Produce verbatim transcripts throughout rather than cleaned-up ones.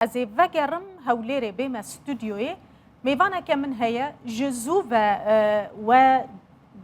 Ez ê vegerim Hewlêrê bême stûdyoyê. Mêvaneke min heye, ji zû ve, e, we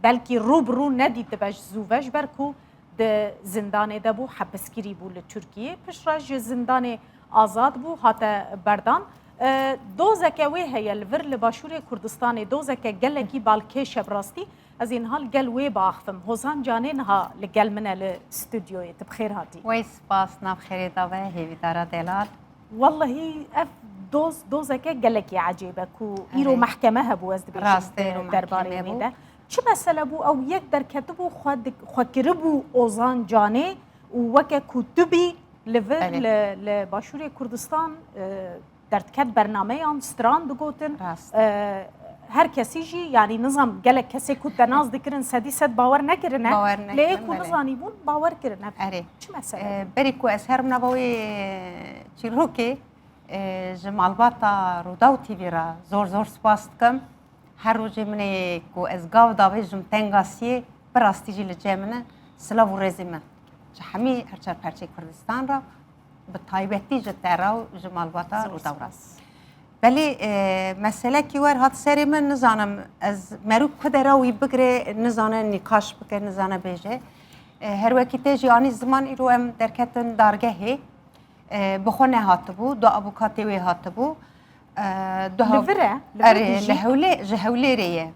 belkî rû bi rû nedîtibe ji zû ve, ji ber ku di zindanê de bû, hepiskirî bû li Tirkiyê. Piştre ji zindanê azad bû, hate berdan. E, dozeke wê heye li vir li Başûrê Kurdistanê, dozeke gelekî balkêş e bi rastî. Ez ê niha li gel wê biaxivim. Hozan Canê niha li gel min e li stûdyoyê. Tu bi xêr hatî. Wey spas, nav xêrê da ve, hêvîdara delal. Wellehî ev doz, dozeke gelekî ecêb e ku îro Erê. mehkeme hebû, ez dibêjim Rast e, îro derbarê mehkeme wê bû. de. Çi mesele bû? Ew yek derketibû, xwe dik-, xwe kiribû Ozan Canê û weke ku tu bî li vir Belê. li, li Başûrê Kurdistan, e, derdiket bernameyan, stran digotin. Rast. E, her kesî jî, yanî nizam gelek kesê ku te nas dikirin, sedî sed bawer nekirine. Bawer Lê ê nekirine, ku belê. nizanîbûn, bawer kirine. Erê. Çi mesele E, bû? Berî ku ez herim nava wê çîrokê, e, ji malbata Rûdaw T V re zor zor spas dikim. Her rojê min ê ku ez gav davêjim tengasiyê, bi rastî jî li cem min e. Silav û rêzê min ji hemî her çar perçeyê Kurdistan re, bi taybetî ji te re û ji malbata Zor Rûdaw re. spas. Belê, e, meselekî wer hat serê min, nizanim ez merû ku dera wî bigire, nizane nîqaş bike, nizane bêje. E, her wekî te jî anî ziman, îro em derketin dargehê. E, bi xwe nehatibû, du avûkatê wê hatibû. E, du Li hav-, vir e? Li vir Erê, dijî? li Hewlê-, ji Hewlêrê ye.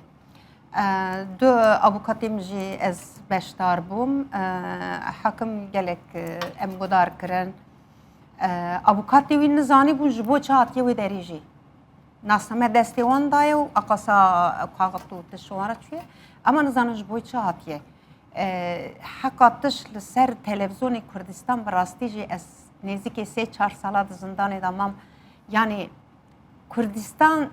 E, du avûkatê min jî ez beşdar bûm. E, hakim gelek, e, em guhdar kirin. E, avûkatê wî nizanîbûn ji bo çi hatiye wê derê jî. Nasname destê wan daye û aqasa kaxit û tişt wan re çûye. Ema nizanin ji bo çi hatiye. E, heqa tişt li ser televîzyonê Kurdistan bi rastî jî ez nêzîkê sê çar sala di zindanê de mam. Yanî Kurdistan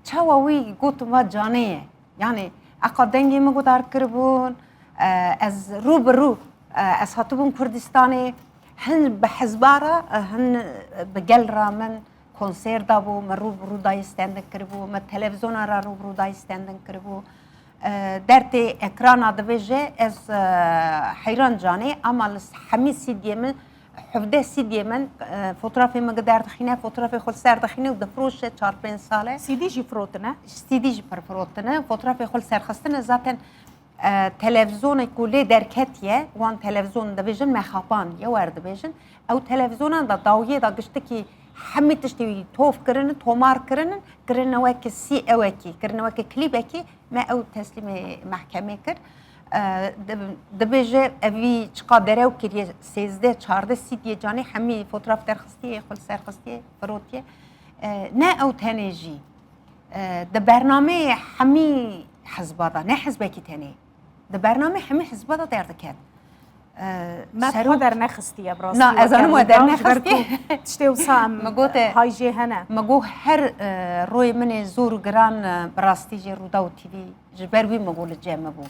çawa wî gotin va canê ye. Yanî eqa dengê min guhdar kiribûn, e, ez rû bi rû, e, ez hatibûm Kurdistanê, hin bi hizba re, e, hin bi gel re min konser dabû, min rû bi rû dayî standing kiribû, min televîzyona re rû bi rû dayî standing kiribû. E, dertê ekrana dibêje, ez, e, heyran canê, ama li hemî C D'yê min, hevdeh C D'yê min, e, fotoğrafê min gi derdixîne, fotoğrafê xwe li ser dixîne û difiroşe çar pênc sal e. C D jî firotine? C D jî pir firotine, fotoğrafê xwe li ser xistine. Zaten, e, televîzyonê ku lê derketiye, wan televîzyon dibêjin, mexapan ye wer dibêjin. Ew televîzyonan da dawiyê da giştikî hemî tiştê wî tov kirinin, tomar kirinin, kirine weke sî ewekî, kirine weke klîbekî, me ew teslîmê mehkemê kir. E, di-, dibêje evî çiqa derew kiriye, sêzdeh, çardeh C D'yê canê hemî fotoğraf derxistiye, xwe li ser xistiye, firotiye. E, ne ew tenê jî. E, di bernameyê hemî hizba de, ne hizbekî tenê. Di bernameyê hemî hizba de derdiket. E, Me serok xwe dernexistiye, bi rastî. Na, ez weke zanim we Rûdaw, ji ber dernexistiye. ku tiştê wisa em Mi gote, hay jê hene. mi got her, e, royê min ê zor û giran, e, bi rastî jê Rûdaw T V, ji ber wî mi got li cem min bû.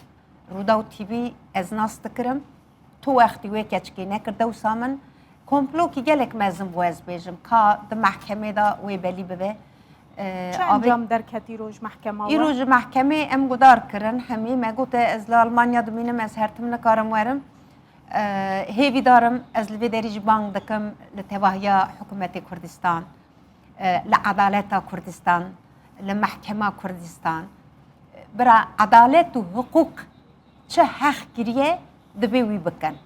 Rûdaw T V ez nas dikirim. Tu wextî wê keçikê nekir dewsa min, komplokî gelek mezin bû ez bêjim, ka di mehkemê de wê belî bibe. Ee, Çi avê- encam derket îro ji mehkema we? Îro ji mehkemê em guhdar kirin hemî. Me gote ez li Almanya dimînim, ez her tim nikarim werim. Ee, hêvîdar im, ez li vê derî jî bang dikim li tevahiya hikûmetê Kurdistan, e, li edaleta Kurdistan, li mehkema Kurdistan. Bira edalet û hiqûq çi heq kiriye, divê wî bikin.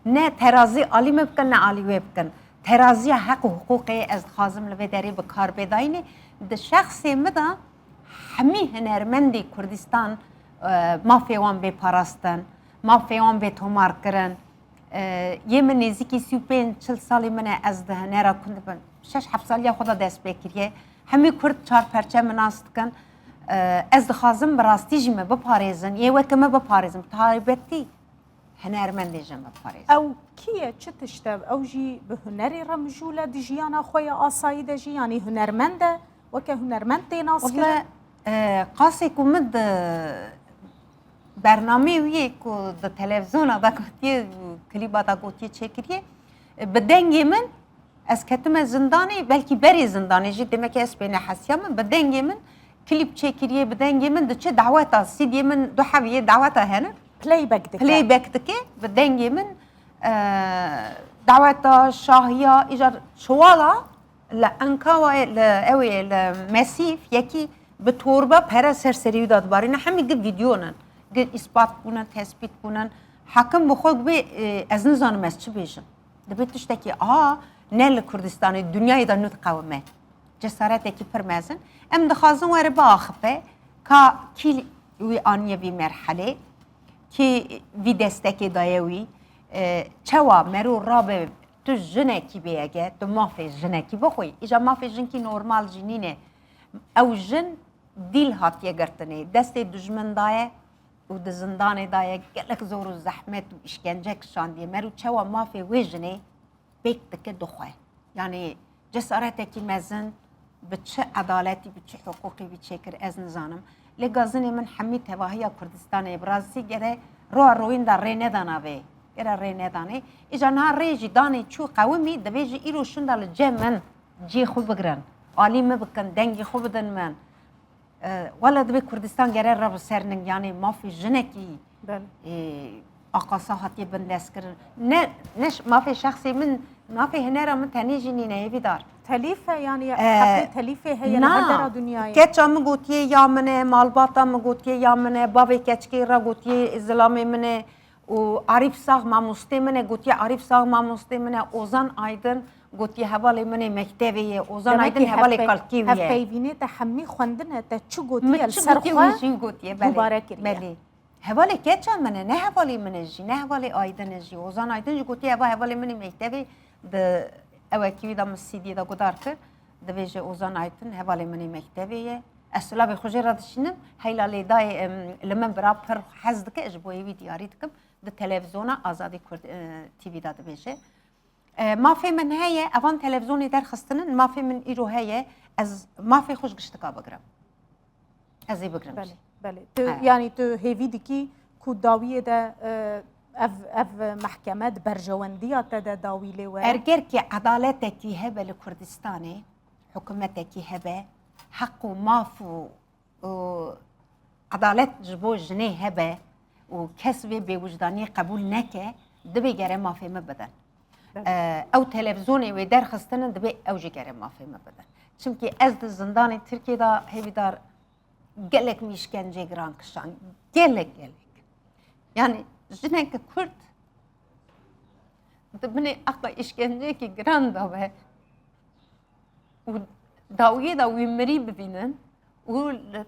Ne terazî alî me bikin, ne alî wê bikin. Teraziya heq û hiqûqê ez dixwazim li vê derê bi kar bê dayînê. Di şexsê min de hemî hunermendê Kurdistan, e, mafê wan bê parastin, mafê wan bê tomar kirin. E, yê min nêzîkî sî û pênc çil salî min e, ez di hunera kurdî bim. Şeş heft saliya xwe de dest pê kiriye. Hemî kurd çar perçe min nas dikin. E, ez dixwazim bi rastî jî me biparêzin, yê weke me biparêzin. Bi taybetî hunermendê jî me biparêzin. Ew kî ye, çi tişt e? Ew jî bi hunerê re mijûl e, di jiyana xwe ya asayî de jî, yanî hunermend e, weke hunermend tê nas kirin? Wele, e, qasê ku min di bernameyê wî yê ku di televîzyona de gotiye, klîba de gotiye çêkiriye, e, bi dengê min ez ketime zindanê, belkî berê zindanê jî, demek ez pê nehesiya min, bi dengê min klîp çêkiriye, bi dengê min diçe daweta, C D'yê min du hebî yê daweta hene. Playback dike. Playback dike, bi dengê min, e, daweta, şahiya, îcar çiwala Li Enkawayê, li, ew ê, li Mesîf yekî bi torba pere ser serî wî de dibarîne. Hemî gi vîdyo nin, gi îspat bûnin, tespît bûnin. Hakim bi xwe dibê, e, ez nizanim ez çi bêjim. Dibê tiştekî a ne li Kurdistanê, dinyayê de nû diqewime. Cesaretekî pir mezin. Em dixwazin were biaxipe ka kî wî aniye vî merhelê, kî vî destekê daye wî, e, çawa mero rabe tu jinekî bê, ege tu mafê jinekî bixwî, îja mafê jinkî normal jî nîne. Ew jin dîl hatiye girtinê, destê dijmin daye û di zindanê daye, gelek zor û zehmet û îşkence kişandiye. Mero çawa mafê wê jinê pêk dike dixwe. Yanî cesaretekî mezin bi çi edaletî, bi çi hiqûqî wî çêkir, ez nizanim. Lê gazinê min hemî tevahiya Kurdistanê, bi rastî gere roa royîn de rê nedana vê. Gere rê nedanê. Îja niha rê jî danê çû qewimî, divê jî îro şinda li cem min cihê xwe bigirin. Alî min bikin, dengê xwe bidin min. E, wele divê Kurdistan gere re bi ser ningiyanê mafê jinekî, Belê. e, aqasa hatiye bindestkirin. Ne, ne ş-, mafê şexsê min, mafê hunera min tenê jî nîne, hêvîdar. Telîf e, yanî E, heqê telîfê heye li na, her dera dinyayê. Keça min gotiye ya min e, malbata min gotiye ya min e, bavê keçikê re gotiye zilamê min e. Û Arîf Sax mamostê min e, gotiye, Arîf Sax mamostê min e, Ozan Aydin gotiye, hevalê min ê mektevê ye, Ozan Aydin hevalê kalkî wî ye. Hevpeyvînê te hemî xwendine, te çi gotiye li ser xwe dubare kiriye. Belê. Hevalê keça min e, ne hevalê min e jî, ne hevalê Aydin e jî. Ozan Aydin jî gotiye, eva hevalê min ê mektevê, di ewekî wî de min C D'yê de guhdar kir, dibêje Ozan Aydin hevalê min ê mektevê ye. Ez silavê xwe jê re dişînim, heyla lê dayê, em, li min bira pir hez dike, ez ji bo wî diyarî dikim. Di televîzyona Azadî Kurd, e, T V de dibêje. E, mafê min heye, evan televîzyonê derxistinin, mafê min îro heye, ez mafê xwe ji giştika bigirim. Ez ê bigirim jî. Belê, belê. Tu, He. yanî tu hêvî dikî ku dawiyê de, e, ev, ev mehkeme di berjewendiya te de dawî lê were? Erger ki edaletekî hebe li Kurdistanê, hikûmetekî hebe, heq û maf û û edalet ji bo jinê hebe û kes vê bêwijdaniyê qebûl neke, divê gere mafê min bidin. Belê. E, ew televîzyonê wê derxistinin, divê ew jî gere mafê min bidin. Çimkî ez di zindanê Tirkiyê de hêvîdar gelek min îşkenceyê giran kişand. Gelek, gelek. Yanî jineke Kurd di binê aqa îşkenceyekî giran de be. Û dawiyê de wî mirî bibînin û li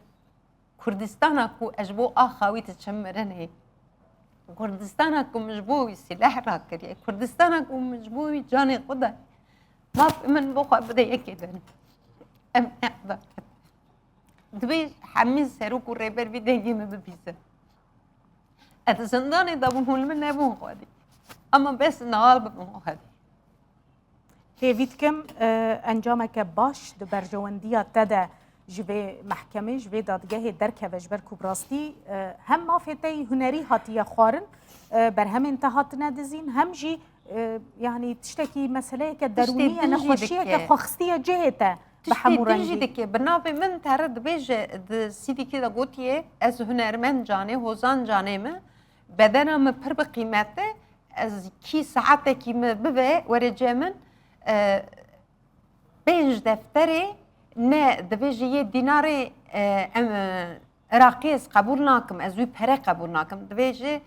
Kurdistana ku ez ji bo axa wî diçim mirinê, Kurdistana ku min ji bo wî sîleh rakiriye, Kurdistana ku min ji bo wî canê xwe da, mafê min bo xwe bide yekê din. Em ne edalet. Divê hemî serok û rêber vî dengê min bibîzin. Ez zindanê de bûm, hûn min nebûn xwedî. Ama bes niha bibûn xwedî. Hêvî dikim, e, encameke baş di berjewendiya te de ji vê mehkemê, ji vê dadgehê derkeve, ji ber ku bi rastî, e, hem mafê te yî hunerî hatiye xwarin, e, berhemên te hatine dizîn, hem jî, e, yanî tiştekî, meseleyeke derûnî ye, nexweşiyeke xwexistiye cihê te bi hemû rengî. Tiştê din jî dike. Bi navê min te re dibêje, di C D'kê de gotiye, ez hunermend canê, hozan canê me, bedena min pir bi qîmet e, ez kî saetekî min bibe were cem min, e, pênc defterê ne, divê ji yê dînarê, e, em, e, Iraqî ez qebûl nakim, ez wî pere qebûl nakim. Divê ji,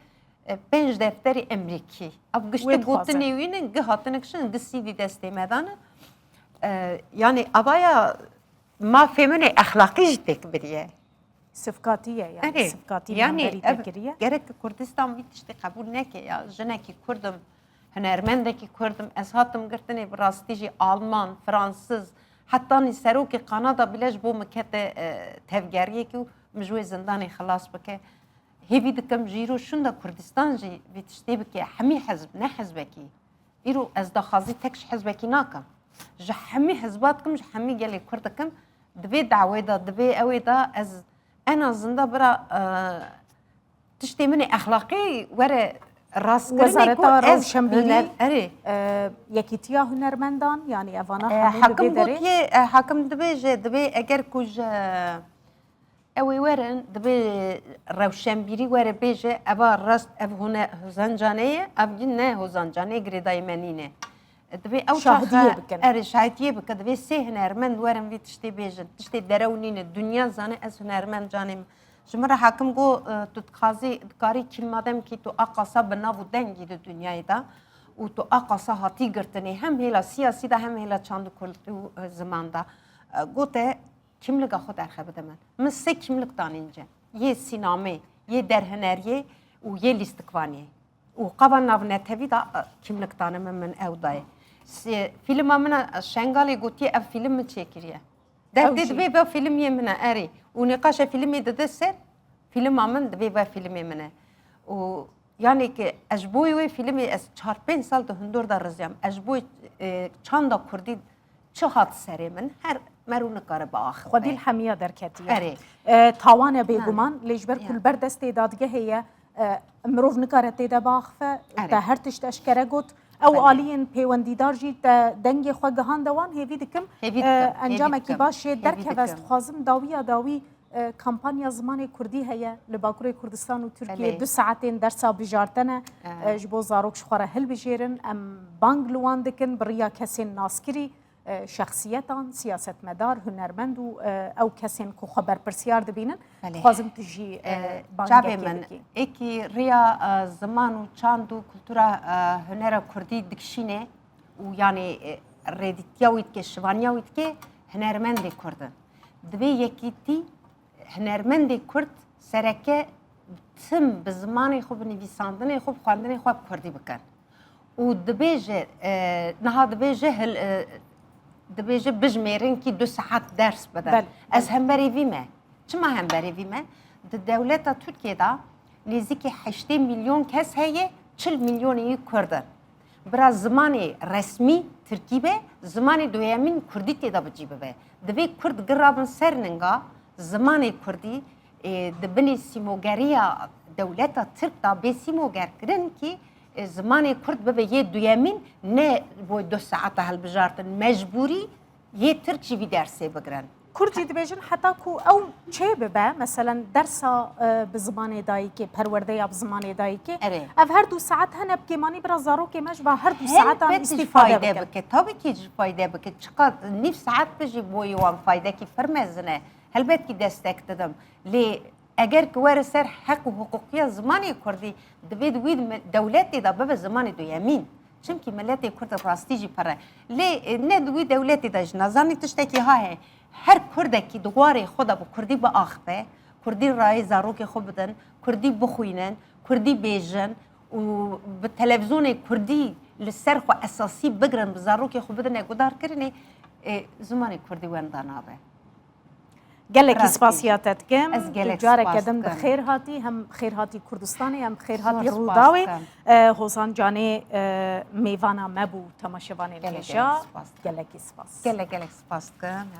e, pênc defterê Emerîkî. Ev giştî gotinê wî ne, gi hatine kişin, gi C D destê me dane. E, yanî avaya mafê min ê exlaqî jî têk biriye. Sivkatî ye, yanî Erê, sivkatî yanî hemberî ev te kiriye. Gerek Kurdistan vî tiştê qebûl neke ya. Jinekî Kurd im, hunermendekî Kurd im. Ez hatim girtinê bi rastî jî Alman, Fransiz, hetanî serokê Kanada bile ji bo min kete, e, tevgeriyekî û min ji wê zindanê xilas bike. Hêvî dikim ji îro şûnda Kurdistan jî vî tiştê bike. Hemî hizb, ne hizbekî. Îro ez daxwazî tek ji hizbekî nakim. Ji hemî hizba dikim, ji hemî gelê Kurd dikim. Di vê dawê de, di vê ewê de ez en azında bira, e, tiştê min ê exlaqî were rastkirinê ku Wezareta ez Rewşenbîrî, huner-, erê. e, Yekîtiya Hunermendan, yanî evana E, hemû di vê Hakim derê. Gotiye, e, Hakim dibêje, dibê eger ku ji Ew ê werin, divê rewşenbîrî were bêje, eva rast ev hone-, hozan canê ye, ev jî ne hozan canê, girêdayî me nîne. Divê ew Şahidiyê çaxe bikin. Erê, şahidiyê bike. Divê sê hunermend werin vî tiştê bêjin. Tiştê derew nîne. Dinya zane ez hunermend canê min. Ji min re hekim got, e, tu dixwazî, dikarî kî madem kî tu aqasa bi nav û dengî di dinyayê de û tu aqasa hatî girtinê, hem hêla siyasî de hem hêla çand û kurdî û, e, ziman de. E, gote, kimliga xwe derxe bide min. Min sê kimlik danîn ci. Yê sînamê, yê derhuneriyê û yê lîstikvaniyê. Û qava navnetewî de, e, kimlik dane min, min ew dayê. Si-, fîlma min a Şengalê gotiye ev fîlm min çêkiriye. Derdê Ew jî. Divê ve fîlm yê min e, erê. Û nîqaşa fîlmê dide ser, fîlma min divê ve fîlmê min e. Û yanê ki ez ji bo wê fîlmê ez çar pênc sal di hundur de riziyam. Ez ji bo, e, çanda kurdî çi hat serê min, her merû nikare biaxife. Xwedî li hemiya derketiye. Erê. E, tawane bêguman, lê ji ber ku li ber destê dadgehê ye, e, mirov nikare tê de biaxife, Erê. Te her tişt eşkere got. Ew Belê. Aliyên pêwendîdar jî te dengê xwe gihande wan, hêvî dikim, Hêvî e, dikim, hêvî encamekî dikim. Baş jê Hêvî derkeve. Ez dikim. Dixwazim dawiya dawî, e, kampanya zimanê kurdî heye li Bakurê Kurdistan û Tirkiyê Belê. Du saetên dersa bijartene, E. E, ji bo zarok ji xwe re hilbijêrin. Em bang li wan dikin bi riya kesên naskirî, e, şexsiyetan, siyasetmedar, hunermend û, e, ew kesên ku xwe berpirsiyar dibînin. Belê. Dixwazim tu jî, e, E, bangekê çavê min, bikî. Êkî riya, e, ziman û çand û kultura, e, hunera kurdî dikişîne û yanî, e, rêdîtiya wî dike, şivaniya wî dike, hunermendê kurd in. Divê yekîtî hunermendê kurd sereke tim bi zimanê xwe, bi nivîsandinê xwe, bi xwendinê xwe bi kurdî bikin. Û dibêje, e, niha dibêje hil-, e, dibêje bijmêrin kî du saet ders bidin. Belê, Ez belê. Hemberî vî me. Çima hemberî vî me? Di dewleta Tirkiyê de nêzîkî heştê milyon kes heye, çil milyonê yî kurd in. Bira zimanê resmî tirkî be, zimanê duyemîn kurdî tê de bi cî bibe. Divê kurd girabin ser ninga zimanê kurdî, e, di binê sîmogeriya dewleta Tirk de bê sîmogerkirin kî, e, zimanê kurd bibe yê duyemîn, ne bo du saeta hilbijartin, mecbûrî yê Tirk jî vî dersê bigrin. Kurd jî dibêjin heta ku ew çê bibe, meselen dersa, e, bi zimanê dayikê, perwerdeya bi zimanê dayikê, Erê. Ev her du saet hene bi kêmanî bira zarokê me ji va her du saetan Helbet jî îstîfade fayde bikin. Bike. Tabii ki jî fayde bike. Çiqas nîv saet bi jî boyê wan faydekî pir mezin e. Helbet ki destek didim. Lê eger ki were ser heq û hiqûqiya zimanê kurdî, divê di wî me-, dewletê de bibe zimanê duyemîn. Çimkî miletê kurd rastî jî pir e. Lê, e, ne di wî dewletê de jî nazanî tiştekî ha heye. Her kurdekî di warê xwe de bi kurdî biaxife, kurdî rayê zarokê xwe bidin, kurdî bixwînin, kurdî bêjin û bi televîzyonê kurdî li ser xwe esasî bigrin, bi zarokê xwe bidine gudarkirinê, e, zimanê kurdî wenda nabe. Gelekî Rastî. Spasiya te dikim. Ez gelek Tu careke spas din bi dikim. Xêr hatî, hem xêr hatî Kurdistanê, hem xêr Zor hatî spas Rûdawê. Dikim. E, Hozan Canê, e, mêvana me bû, temaşevanên Gelek, hêja. Gelek spas dikim. Gelekî spas. Gelek, gelek spas dikim.